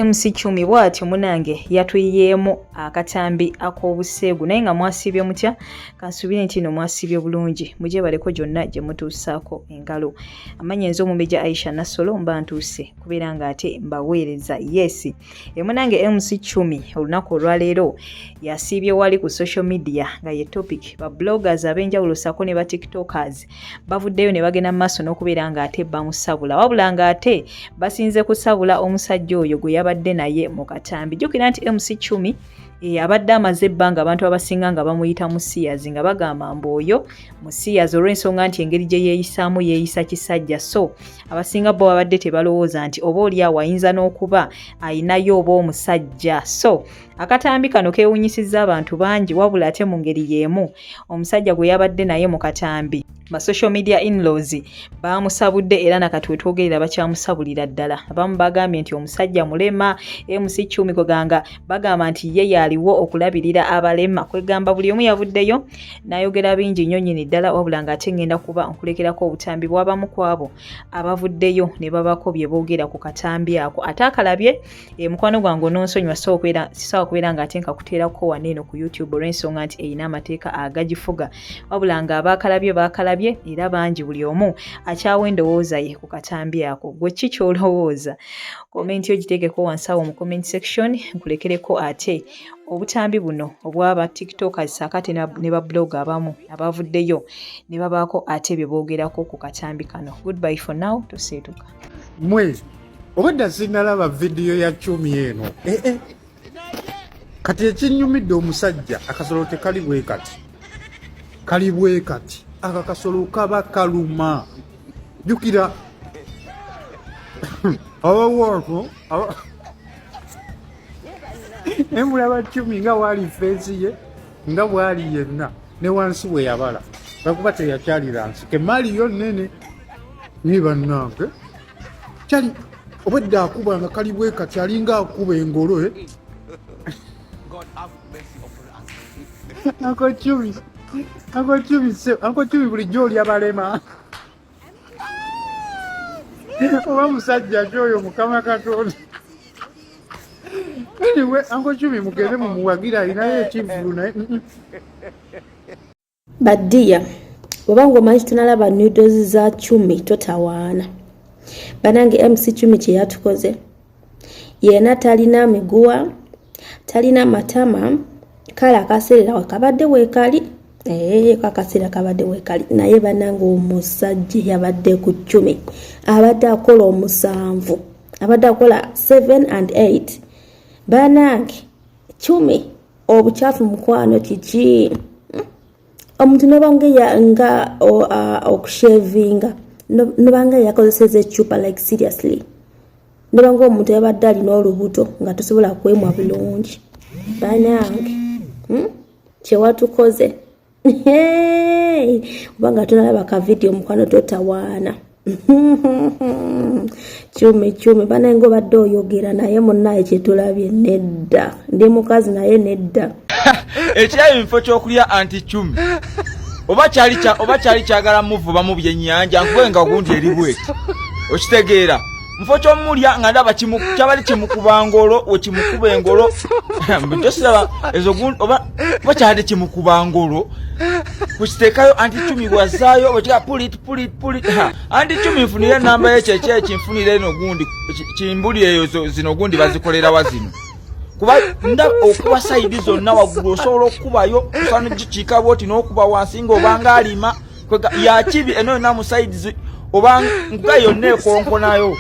MC Chumi bw'atyo munange yatuyiyeemu akatambi ak'obuseegu. Naye nga mwasiibye mutya? Kansuubire nti no mwasiibye bulungi, mugyebaleko gyonna gye mutuusaako engalo. Amannya nze Omumbejja Aisha Nassolo, mba ntuuse kubeera ng'ate mbaweereza. Yes, munange MC Chumi olunaku olwaleero yasiibye wali ku social media nga ye topic. Ba bloggers ab'enjawulo ssaako ne ba tiktokers bavuddeyo ne bagenda mu maaso n'okubeera ng'ate bamusabula, wabula ng'ate basinze kusabula omusajja oyo gwe yabadde naye mu katambi. Jjukira nti MC Chumi abadde amaze ebbanga abantu abasinga nga bamuyita musiyazi, nga bagamba mbu oyo musiyazi olw'ensonga nti engeri gye yeeyisaamu yeeyisa kisajja. So abasinga bo babadde tebalowooza nti oba oli awo ayinza n'okuba ayinayo oba omusajja. So akatambi kano keewunyisizza abantu bangi, wabula ate mu ngeri y'emu omusajja gwe yabadde naye mu katambi, ba social media inlaws baamusabudde, era nakati wetwogerera bakyamusabulira ddala. Abamu bagambye nti omusajja mulema, MC Chumi kweganga bagamba nti ye yaliwo okulabirira abalema. Kwegamba buli omu yavuddeyo n'ayogera bingi nnyo nnyini ddala, wabula ng'ate ngenda kuba nkulekerako obutambi bw'abamu ku abo abavuddeyo ne babako bye boogera ku katambi ako. Ate akalabye, mukwano gwange ononsonyiwa, sisobola kubeera ng'ate nkakuteerako wano eno ku YouTube olw'ensonga nti erina amateeka agagifuga, wabula nga abaakalabye baakalabye era bangi, buli omu akyawa endowooza ye ku katambi ako. Gwe ki ky'olowooza? Comment ogiteekeko wansi awo mu comment section. Nkulekereko ate obutambi buno obwaba tiktokers ssaako ate ne ba blog abamu abavuddeyo ne babaako ate bye boogerako ku katambi kano. Goodbye for now, toseetuka. Mwe obwedda sinalaba vidiyo ya Chumi eno. Eh. Kati ekinyumidde, omusajja akasolo tekali bwe kati, kali bwe kati. Aka kasolo kaba kaluma. Jjukira abawaako naye mulaba Chumi nga waali face ye nga bwali yenna ne wansi bwe yabala, lwakuba teyakyalira nsi kemaali yo nnene. Naye bannange, kyali obwedda akuba nga kali bwe kati, alinga akuba engolo, eh? Uncle Chumi, Uncle Chumi, Uncle Chumi, bulijjo olya balema oba musajja ki oyo? Mukama Katonda. Anyway, Uncle Chumi mugende mumuwagire, alinayo ekivvulu naye Baddiya, bw'oba ng'omanyi tunalaba nudes za Chumi, totawaana. Banange, MC Chumi kye yatukoze, yena talina miguwa, talina matama. Kale akaseera we kabadde weekali, ee, akaseera kabadde weekali. Naye banange, omusajja yabadde ku Chumi abadde akola 7, abadde akola 7 and 8. Banange, Chumi obukyafu, mukwano, kiki? Omuntu nobanga nga okushavinga, nobanga yakozeseza ecupa. Like seriously, nobanga omuntu yabadde alina olubuto nga tosobola kwemwa bulungi. Banange, Kyewatukoze, obanga tonalaba ka vidiyo, mukwano, totawaana. Chumi, Chumi, banange, obadde oyogera naye munnaye kyetulabye nedda. Ndi mukazi naye nedda. Ekirayo mufo kyokulya anti Chumi oba kyali kyagala muvubamu byennyanja, nkube nga gundi eri bweti. Okitegeera, mufo kyomulya nga ndaba kyabali kimukuba ngolo, wekimukuba engolo tosiraba ezo gundi, oba kyali kimukuba ngolo kukiteekayo. Anti Chumi bwazaayo bwekiga pulit pulit pulit. Anti Chumi, nfunire enamba yekyo ekyeki, nfunire eno gundi kimbuli eyo zino gundi bazikolerawa zino? Kuba nda okuba side zonna waggulu osobola okukubayo, osobola nogikiika bwoti n'okuba wansi ng'obanga alima. Yakibi eno yonna mu sides oba nkuga yonna ekonkonayo.